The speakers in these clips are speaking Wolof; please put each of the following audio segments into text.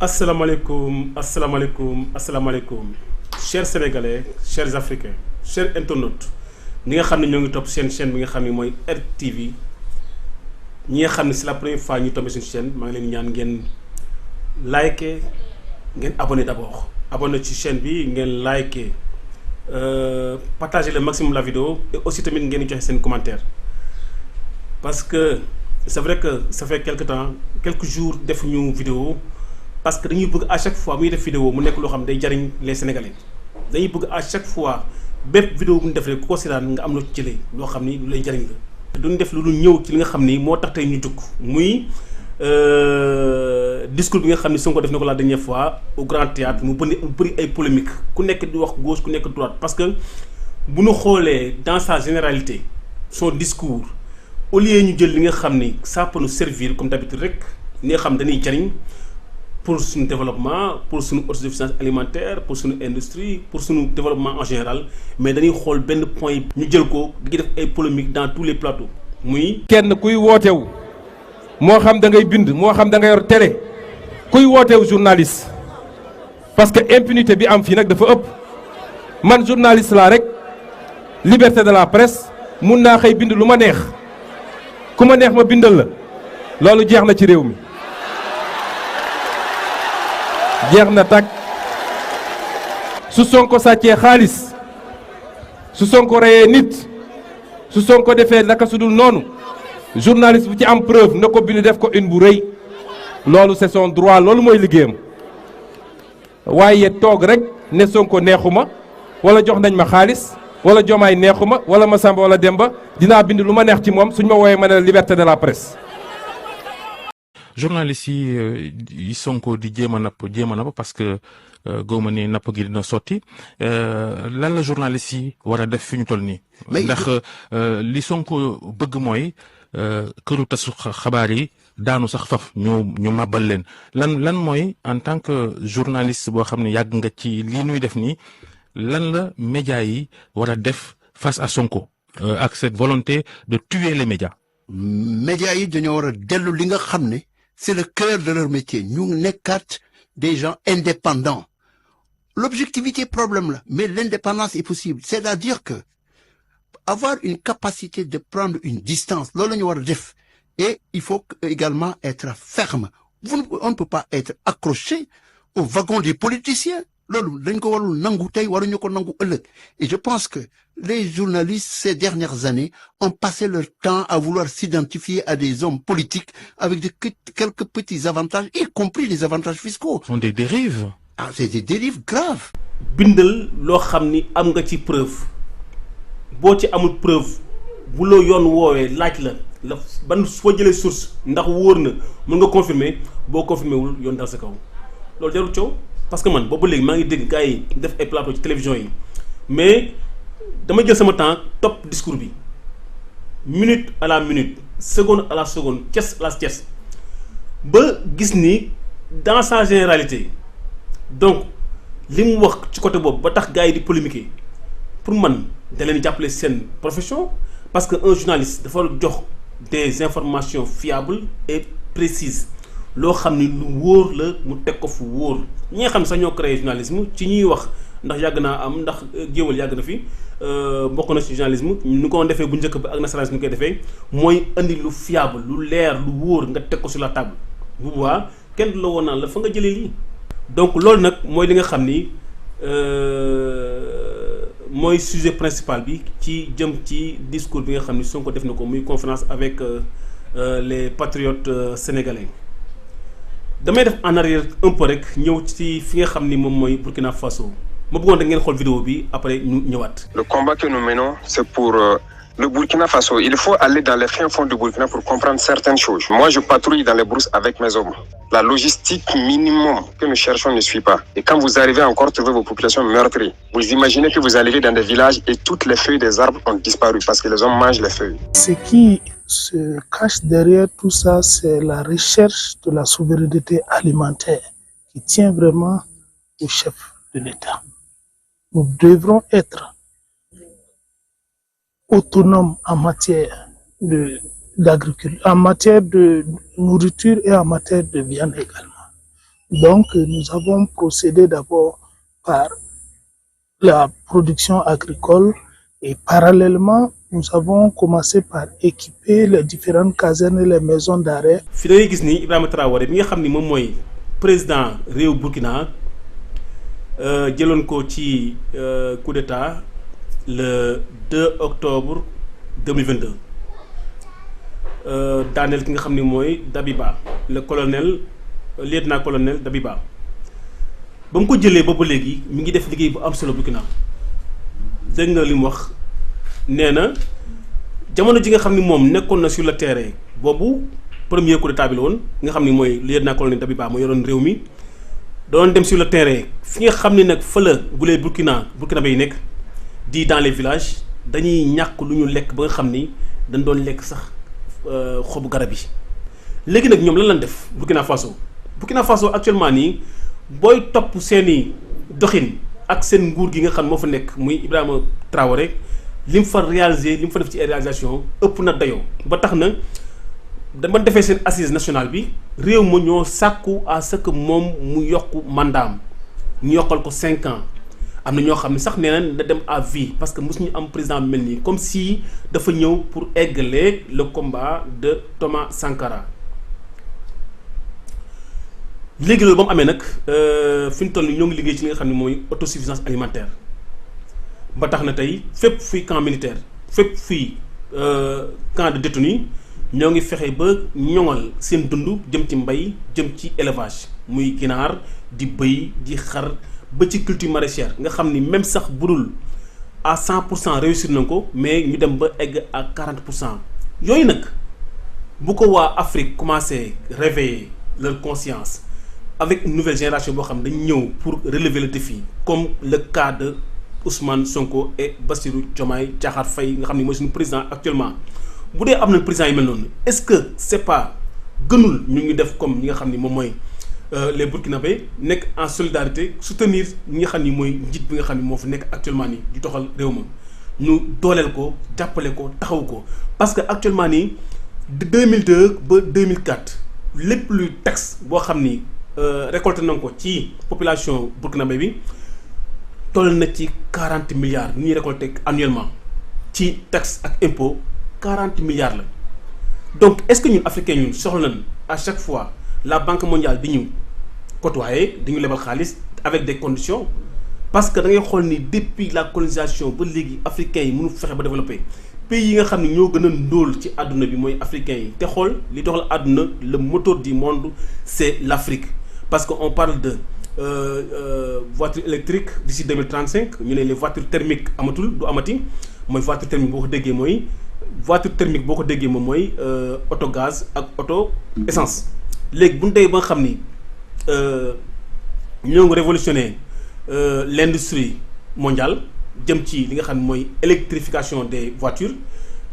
asalaamaaleykum chers sénégalais chers africains chers internautes ñi nga xam ne ñoo ngi topp seen chaîne bi nga xam ne mooy RTV ñi nga xam ne c'est la première fois ñu tombé suñu chaîne maa ngi leen ñaan ngeen liker ngeen abonné d'abord abonné ci chaîne bi ngeen liker partager le maximum la vidéo et aussi tamit ngeen joxe seen commentaire parce que c'est vrai que ça fait quelques jours defuñu vidéo parce que dañuy bëgg à chaque fois muy def vidéo mu nekk loo xam day jariñ les sénégalais dañuy bëgg à chaque fois bépp vidéo bu ñu def rek ku ko seetaan nga am loo ci jëlee loo xam ni lu lay jariñ la. duñ def lu ñëw ci li nga xam ni moo tax tey ñu jukk muy discours bi nga xam ni Sonko def na ko la dernière fois au Grand Théâtre mu bëri ay polémique ku nekk di wax gauche ku nekk droite parce que bu ñu xoolee dans sa généralité son discours au lieu ñu jël li nga xam ni ça peut nous servir comme d'habitude rek li nga xam dañuy jariñ pour suñu développement pour suñu autosuffisance alimentaire pour suñu industrie pour suñu développement en général mais dañuy xool benn point ñu jël ko di def ay polémique dans tous les plateaux muy. kenn kuy wootewu moo xam da ngay bind moo xam da nga yor télé kuy wootewu journaliste parce que impunité bi am fii nag dafa ëpp man journaliste laa rek liberté de la presse mun naa xëy bind lu ma neex ku ma neex ma bindal la loolu jeex na ci réew mi. jeex na tag su Sonko sàccee xaalis su Sonko reyee nit su Sonko defee naka su dul noonu journaliste bu ci am preuve na ko bind def ko une bu rëy loolu c'est son droit loolu mooy liggéeyam waaye toog rek ne Sonko neexuma wala jox nañ ma xaalis wala jomaay neexuma wala Masamba wala Demba dinaa bind lu ma neex ci moom suñ ma wooyee ma ne liberté de la presse. journalistes yi Sonko di jéem a napp parce que góoma ni napp gi dina sotti lan la journalistes yi war a def fi ñu toll nii. ndax li Sonko bëgg mooy këru tasu xabaar yi daanu sax faf ñu màbbal leen lan mooy en tant que journaliste boo xam ne yàgg nga ci lii nuy def nii lan la médias yi war a def face à Sonko ak cette volonté de tuer les médias. médias yi dañoo war a dellu li nga xam ne. C'est le cœur de leur métier. Nous nekkat des gens indépendants. L'objectivité problème là, mais l'indépendance est possible. C'est-à-dire que avoir une capacité de prendre une distance, loolu la ñu war a def. Et il faut également être ferme. On ne peut pas être accroché au wagon des politiciens. Loolu dañ ko warul nangu tey waruñu ko nangu ëllëg. Et je pense que les journalistes ces dernières années ont passé leur temps à vouloir s'identifier à des hommes politiques avec quelques petits avantages, y compris les avantages fiscaux. Ce sont des dérives. Ah, c'est des dérives graves. bindal loo xam ni am nga ci preuve boo ci amul preuve bu la yoon woowee laaj la ban foo jëlee source ndax wóor na mën nga confirmer boo confirmer wul yoon dal sa kaw loolu jarul coow parce que man boobu léegi maa ngi dégg gars yi def ay plateau ci télévision yi mais dama jël sama temps topp discours bi minute à la minute seconde à la seconde thiès à la thiès ba gis ni dans sa généralité donc li mu wax ci côté boobu ba tax gars yi di polémiquer pour man da leen jàppale seen profession parce que un journaliste dafa jox des informations fiables et précises loo xam ni lu wóor la mu teg ko fu wóor ñi nga xam sax ñoo créé journalisme ci ñuy wax ndax yàgg naa am ndax géwal yàgg na fi bokk na ci journalisme ñu ko defee bu njëkk ba ak nasaraan ñu koy defee mooy indi lu fiable lu leer lu wóor nga teg ko sur la table bu boobaa kenn du la woon naan la fa nga jëlee lii. donc loolu nag mooy li nga xam ni mooy sujet principal bi ci jëm ci discours bi nga xam ni Sonko def na ko muy conférence avec les patriotes sénégalais. damay def en arrière un peu rek ñëw ci fi nga xam ni moom mooy Burkina Faso ma bëggoon rek ngeen xool vidéo bi après ñu ñëwaat. Le combat que nous menons c'est pour le Burkina Faso. Il faut aller dans les fins fonds du Burkina pour comprendre certaines choses. Moi je patrouille dans les brousses avec mes hommes. La logistique minimum que nous cherchons ne suit pas. Et quand vous arrivez encore trouver vos populations meurtries, vous imaginez que vous arrivez dans des villages et toutes les feuilles des arbres ont disparu parce que les hommes mangent les feuilles. Ce qui se cache derrière tout ça, c'est la recherche de la souveraineté alimentaire qui tient vraiment au chef de l'État. Nous devrons être autonomes en matière d'agriculture, en matière de nourriture et en matière de viande également. Donc, nous avons procédé d'abord par la production agricole et parallèlement, nous avons commencé par équiper les différentes casernes et les maisons d'arrêt. fi da ngay gis ni Ibrahima Traoré bi nga xam ni moom mooy président réew Burkina jëloon ko ci coup d'état le 2 octobre 2022 daaneel ki nga xam ni mooy Dabiba le lieutenant colonel Dabiba ba mu ko jëlee ba léegi mi ngi def liggéey bu am solo Burkina dégg nga li mu wax nee na jamono ji nga xam ni moom nekkoon na sur le terrain boobu premier coup d'état bi la woon nga xam ni mooy lieutenant colonel Dabiba moo yoroon réew mi doon dem sur le terrain fi nga xam ni nag fa la gulee Burkina bay nekk di dans les villages dañuy ñàkk lu ñu lekk ba nga xam ni dañ doon lekk sax xobu garab yi léegi nag ñoom lan lañ def Burkina Faso actuellement nii booy topp seeni doxin ak seen nguur gi nga xam moo fa nekk muy Ibrahima Traoré li mu fa réalisé li mu fa def ci réalisation ëpp na dayoo ba tax na dama defee seen assise nationale bi réew ma ñoo sàkku à ce que moom mu yokk mandaam ñu yokkal ko 5 ans am na ñoo xam ne sax nee na na dem à vie parce que mosuñu am président mel nii comme si dafa ñëw pour égler le combat de Thomas Sankara. léegi loolu ba mu amee nag fi ñu toll nii ñoo ngi liggéey ci li nga xam ne mooy autosuffisance alimentaire ba tax na tey fépp fuy camp militaire fépp fuy camp de détenus ñoo ngi fexe ba ñoŋal seen dund jëm ci mbay jëm ci élevage muy ginaar di bëy di xar ba ci culture maraîchère nga xam ni même sax budul à 100% réussir nañ ko mais ñu dem ba egg à 40%. yooyu nag bu ko waa Afrique commencé réveiller leur conscience avec une nouvelle génération boo xam ne dañu ñëw pour relever le défi comme le cas de Ousmane Sonko et Bassirou Diomaye Diakhar Faye nga xam ne mooy suñu président actuellement bu dee am na président yi mel noonu est-ce que c'est pas gënul ñu ngi def comme ñi nga xam ni moom mooy les Burkinabés nekk en solidarité soutenir ñi nga xam ni mooy njiit bi nga xam ni moo fi nekk actuellement nii di doxal réew ma ñu dooleel ko jàppale ko taxaw ko parce que actuellement nii de 2002 ba 2004 lépp luy taxe boo xam ni récolté nañ ko ci population burkinabé bi toll na ci 40 milliards ñuy récolté annuellement ci taxe ak impôt 40 milliards la donc est-ce que ñun africains ñun soxla nañ à chaque fois la banque mondiale di ñu côtoyer di ñu lebal xaalis avec des conditions parce que da ngay xool ni depuis la colonisation ba léegi africains yi mënu fexe ba développer pays yi nga xam ne ñoo gën a ndóol ci àdduna bi mooy africains yi te xool li doxal àdduna le moteur du monde c'est l'Afrique parce que on parle de voiture électrique d'ici 2035 ñu ne les voitures thermiques amatul du amati mooy voiture thermique boo ko déggee mooy voiture thermique boo ko déggee moom mooy auto gaz ak auto essence léegi bu ñu tey ba nga xam ni ñoo ngi révolutionner l'industrie mondiale jëm ci li nga xam ne mooy électrification des voitures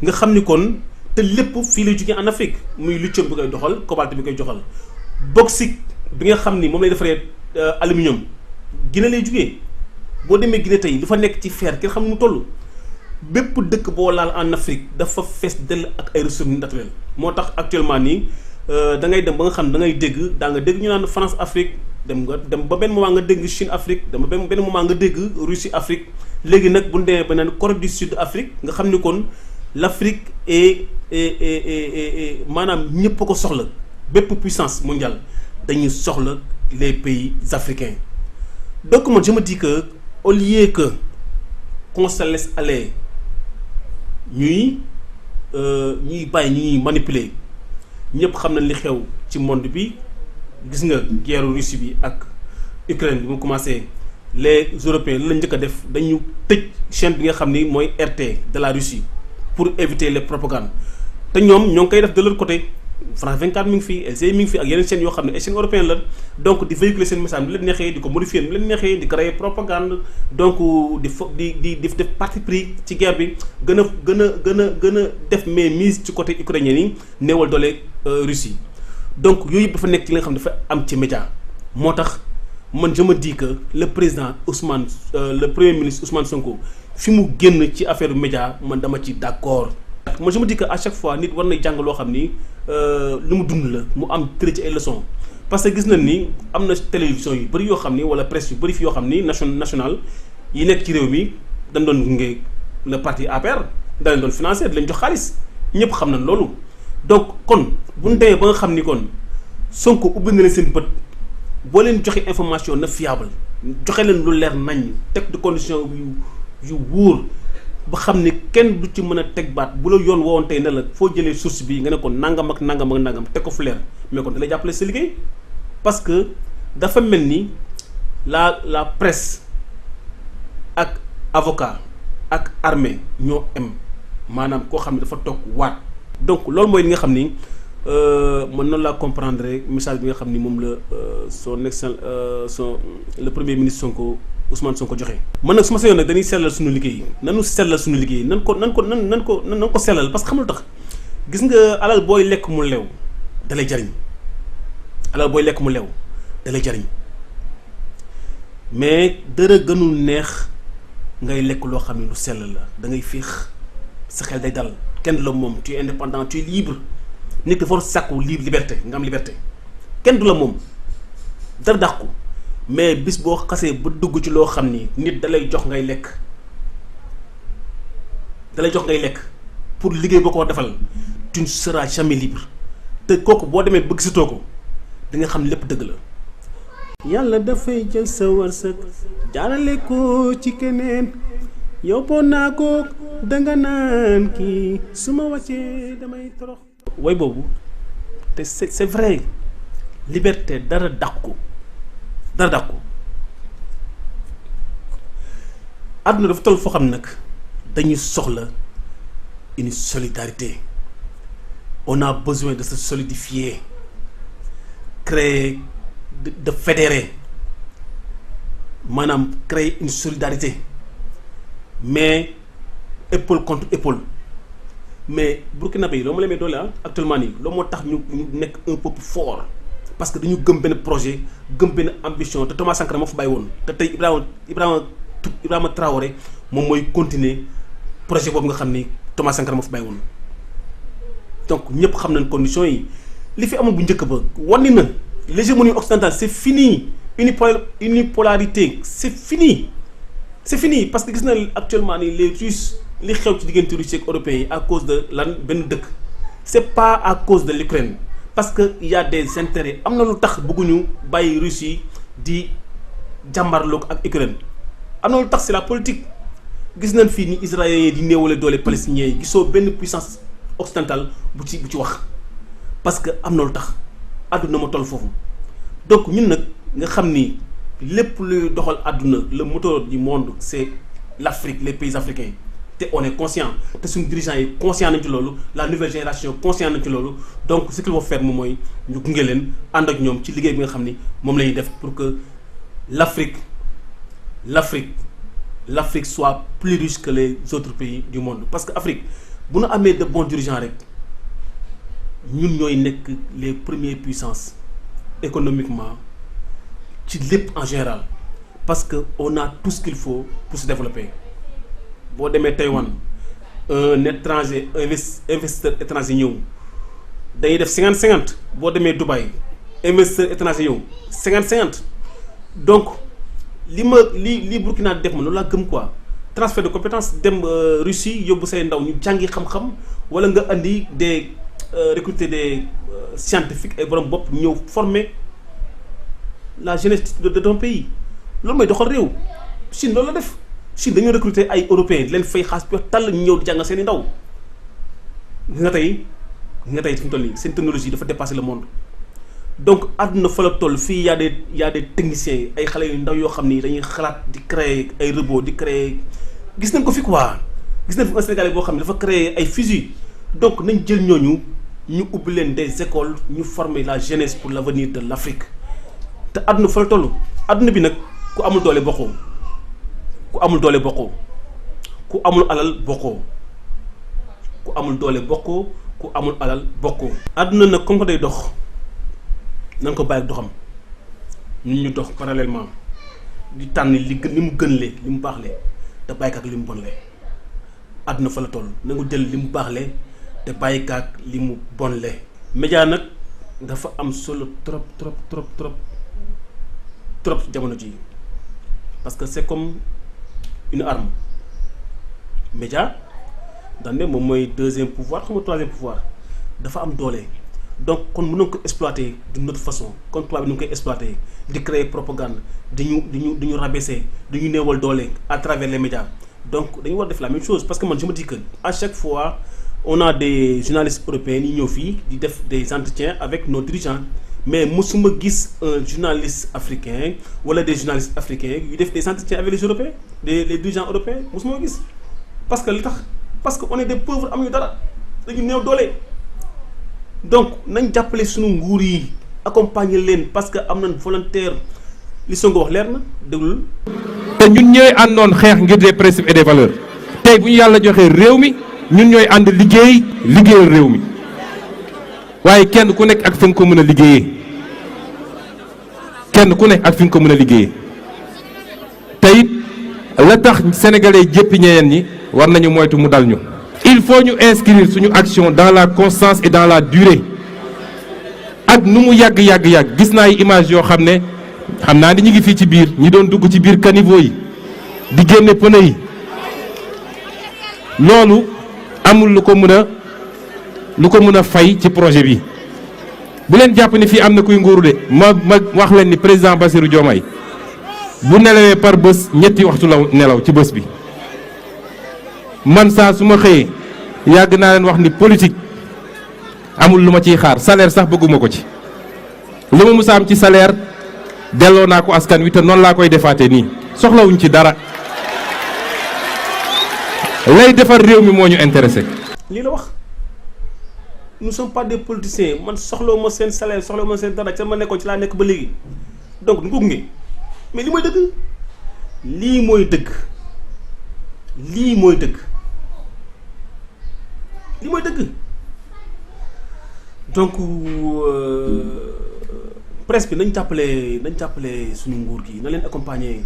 nga xam ni kon te lépp fii lay jógee en Afrique muy lithium bi koy doxal cobalt bi koy joxal bauxite bi nga xam ni moom lay defaree aluminium Guinée lay jógee boo demee Guinée tey li fa nekk ci fer kenn xam nu mu toll bépp dëkk boo laal en Afrique dafa fees dell ak ay ressources naturelles moo tax actuellement nii da ngay dem ba nga xam da ngay dégg daa nga dégg ñu naan France Afrique dem ba benn moment nga dégg Chine Afrique dem ba benn moment nga dégg Russie Afrique léegi nag bu ñu demee ba naan Corée du Sud Afrique nga xam ni kon l'Afrique est maanaam ñëpp a ko soxla bépp puissance mondiale dañuy soxla les pays africains donc man je me dis que au lieu que qu'on se laisse aller ñuy bàyyi ñuy manipuler ñëpp xam na li xew ci monde bi gis nga guerre Russie bi ak Ukraine bi mu commencé les Européens la njëkk a def dañu tëj chaîne bi nga xam ni mooy RT de la Russie pour éviter les propagandes te ñoom ñoo ngi koy def de leur côté France 24 mi ngi fi LCI mi ngi fi ak yeneen chaînes yoo xam ne ay chaînes européennes la donc di véhiculer seen message bi leen neexee di ko modifier bi leen neexee di créer propagande donc di def parti pris ci guerre bi gën a def mais mise ci côté ukrainien yi néewal doole Russie donc yooyu yëpp dafa nekk ci li nga xam ne dafa am ci média moo tax man je me dis que le président Ousmane le premier ministre Ousmane Sonko fi mu génn ci affaire média man dama ci d'accord. moi je me dis que à chaque fois nit war na jàng loo xam ni lu mu dund la mu am tëre ci ay leçons parce que gis nañ ni am na télévision yu bëri yoo xam ni wala presse yu bëri fi yoo xam ni national yi nekk ci réew mi dañ doon gunge le parti APR da leen doon financé di leen jox xaalis ñëpp xam nañ loolu. donc kon bu ñu demee ba nga xam ni kon Sonko ubbi na leen seen bët boo leen joxe information na fiable joxe leen lu leer nañ teg de condition yu wóor ba xam ni kenn du ci mën a teg baat bu la yoon woowoon tey ne la foo jëlee source bi nga ne ko nangam ak nangam ak nangam teg ko fu leer mais kon da lay jàppale sa liggéey parce que dafa mel ni la presse ak avocat ak armée ñoo am maanaam koo xam ne dafa toog waat donc loolu mooy li nga xam ni man noonu laa comprendre message bi nga xam ni moom la son excellence le premier ministre Sonko Ousmane Sonko joxe. man nag su ma seyoon nag dañuy sellal suñu liggéey nanu sellal suñu liggéey nan ko sellal parce que xam lu tax gis nga alal booy lekk mu lew dalay jariñ alal booy lekk mu lew dalay jariñ mais dara gënul neex ngay lekk loo xam ne lu sell la da ngay féex sa xel day dal kenn la moom tu es indépendant tu es libre nit dafa war sàkku liberté nga am liberté kenn du la moom dara dàq ko mais bis boo xasee ba dugg ci loo xam ni nit dalay jox ngay lekk pour liggéey boo ko defal tu ne seras jamais libre te kooku boo demee bëgg si too ko da nga xam lépp dëgg la. yàlla dafay jël sa wërsëg jaarale ko ci keneen yóbboo naa ko danga naan kii su ma wàccee damay torox. way boobu te c'est vrai liberté dara dàq ko àdduna dafa toll foo xam nag dañuy soxla une solidarité on a besoin de se solidifier créer de fédérer maanaam créer une solidarité mais épaule contre épaule mais Burkina Faso loolu ma leen may doole actuellement nii loolu moo tax ñu nekk un peuple fort parce que dañu gëm benn projet gëm benn ambition te Thomas Sankara moo fa bàyyi woon te tey Ibrahima Traoré moom mooy continuer projet boobu nga xam ni Thomas Sankara moo fa bàyyi woon donc ñëpp xam nañ conditions yi li fi amul bu njëkk ba wane na l'hégémonie occidentale c'est fini unipolarité c'est fini parce que gis na actuellement ni les Russes li xew ci diggante Russie ak européens yi à cause de lan benn dëkk c'est pas à cause de l'Ukraine parce que il y a des intérêts am na lu tax bëgguñu bàyyi Russie di jàmbarloog ak Ukraine am na lu tax c'est la politique gis nañ fii ni israéliens yi di néewale doole palestiniens yi gisoo benn puissance occidentale bu ci wax parce que am na lu tax àdduna ma toll foofu donc ñun nag nga xam ni lépp luy doxal àdduna le moteur du monde c'est l'Afrique les pays africains te on est conscient te suñu dirigeants yi conscient nañ ci loolu la nouvelle génération conscient nañ ci loolu donc ce qu'il faut faire moom mooy ñu gunge leen ànd ak ñoom ci liggéey bi nga xam ni moom la ñuy def pour que l'Afrique soit plus riche que les autres pays du monde parce que Afrique bu nu amee de bons dirigeants rek ñun ñooy nekk les premières puissances économiquement ci lépp en général parce que on a tout ce qu'il faut pour se développer boo demee Taïwan un étranger investisseur étranger ñëw dañuy def 50-50 boo demee Dubaï investisseur étranger ñëw 50-50 donc li Burkina def ma loolu laa gëm quoi transfert de compétences dem Russie yóbbu say ndaw ñu jàngi xam-xam wala nga andi des recruter des scientifiques ay borom bopp ñëw former la jeunesse de ton pays loolu mooy doxal réew Chine loolu la def Chine dañoo recruter ay européens leen fay xaas bi tàll ñu ñëw di jàngal seen i ndaw nga tey fi mu toll nii seen technologie dafa dépasser le monde donc àdduna fa la toll fii y a des techniciens ay xale yu ndaw yoo xam ni dañuy xalaat di créer ay robots di créer gis nañ ko fi quoi gis nañ fi un Sénégalais boo xam ne dafa créer ay fusils donc nañ jël ñooñu ñu ubbi leen des écoles ñu former la jeunesse pour l'avenir de l'Afrique te àdduna fa la toll àdduna bi nag ku amul doole bokkoo ku amul alal bokkoo ku amul doole bokkoo ku amul alal bokkoo. àdduna nag comme que day dox nañ ko bàyyi ak doxam ñun ñu dox parallèlement di tànn li mu gënlee li mu baaxlee te bàyyi ak li mu bonlee àdduna fa la toll na nga jël li mu baaxlee te bàyyi ak li mu bonlee. média nag dafa am solo trop jamono ji parce que c'est comme une arme média dañ ne moom mooy deuxième pouvoir xam nga troisième pouvoir dafa am doole donc kon mën nañu ko exploiter d'une autre façon comme tubaab bi nu ngi koy exploiter di créer propagande di ñu rabaisser di ñu néewal doole à travers les médias donc dañu war def la même chose parce que man je me dis que à chaque fois on a des journalistes européens yi ñëw fii di def des entretiens avec nos dirigeants mais mosuma gis un journaliste africain wala des journalistes africains yu def des entretiens avec les européens les dirigeants européens mosuma gis parce que li tax parce que on est des pauvres amuñu dara dañu néew doole donc nañ jàppale suñu nguur yi accompagner leen parce que am nañ volontaire li Sonko wax leer na déglul. te ñun ñooy àndoon xeex ngir des principes et des valeurs tey bu ñu yàlla joxee réew mi ñun ñooy ànd liggéeyal réew mi waaye kenn ku nekk ak fi nga ko mën a liggéeyee kenn ku nekk ak fi nga ko mën a liggéeyee te it la tax sénégalais jéppi ñeneen ñi war nañu moytu mu dal ñu. il faut ñu inscrire suñu action dans la constance et dans la durée ak nu mu yàgg gis naa ay image yoo xam ne xam naa ni ñu ngi fii ci biir ñi doon dugg ci biir caniveau yi di génne pneu yi loolu amul lu ko mën a fay ci projet bi bu leen jàpp ni fii am na kuy nguuru de ma wax leen ni président Bassirou Diomaye bu nelawee par bés ñetti waxtu la nelaw ci bés bi man saa su ma xëyee yàgg naa leen wax ni politique amul lu ma ciy xaar salaire sax bëgguma ko ci lu ma musa am ci salaire delloo naa ko askan wi te noonu laa koy defaatee nii soxlawuñ ci dara lay defar réew mi moo ñu intéressé. lii la wax nous sommes pas des politiciens man soxlawu ma seen salaire soxlawu ma seen dara ca ma nekkoon ci laa nekk ba léegi donc du ko gunge mais li mooy dëgg lii mooy dëgg lii mooy dëgg lii mooy dëgg donc presse bi nañ jàppale suñu nguur gi na leen accompagner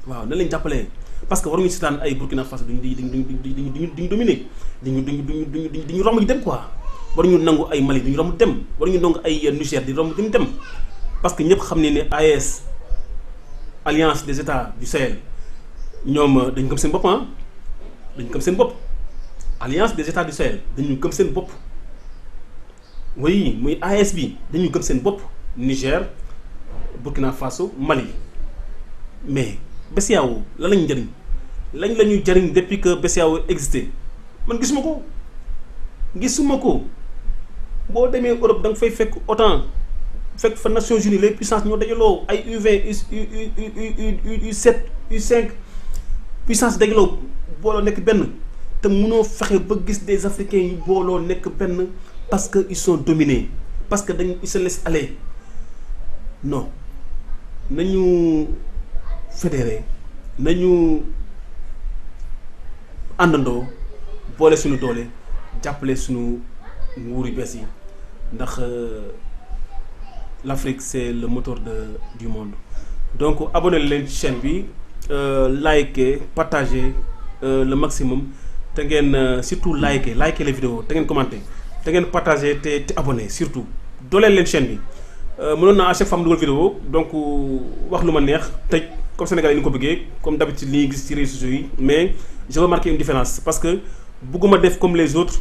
waaw na leen jàppale parce que waruñu seetaan ay Burkina Faso duñu dominer duñu romb di dem quoi waruñu nangu ay Mali duñu romb dem waruñu nangu ay Niger di romb duñu dem parce que ñëpp xam ne ne AES Alliance des États du Sahel ñoom dañu gëm seen bopp dañu gëm seen bopp Alliance des États du Sahel dañu gëm seen bopp oui muy AES bi dañu gëm seen bopp Niger Burkina Faso Mali mais BCEAO lan lañu jëriñ la ñuy jëriñ depuis que BCEAO existé man gisuma ko boo demee Europe da nga fay fekk OTAN fekk fa Nations Unies les puissances ñoo dajaloo ay U20 U7 U5 puissance dajaloo booloo nekk benn te mënoo fexe ba gis des Africains yu booloo nekk benn parce que ils sont dominés parce que ils se laissent aller non nañu fédéré nañu àndandoo boole suñu doole jàppale suñu nguur yu bees yi ndax l'Afrique c'est le moteur du monde donc abonnez leen chaîne bi likez partagez le maximum te ngeen surtout likez les vidéos te ngeen commenter te ngeen partager te abonné surtout dooleel leen chaîne bi mënoon naa à chaque fois mu dugal vidéo donc wax lu ma neex tëj comme Sénégalais yi ni ko bëggee comme d'habitude li ñuy gis ci réseaux sociaux yi mais je remarqué une différence parce que bëgguma def comme les autres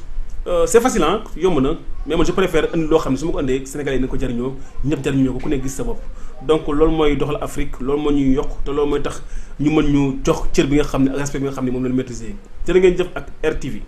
c'est facile yomb na mais man je préfère indi loo xam ne su ma ko indee Sénégalais yi nañ ko jariñoo ñëpp jariñoo ko ku nekk gis sa bopp donc loolu mooy doxal Afrique loolu moo ñuy yokk te loolu mooy tax ñu mën ñu jox cër bi nga xam ne ak respect bi nga xam ne moom lañu maîtriser jërë ngeen jëf ak RTV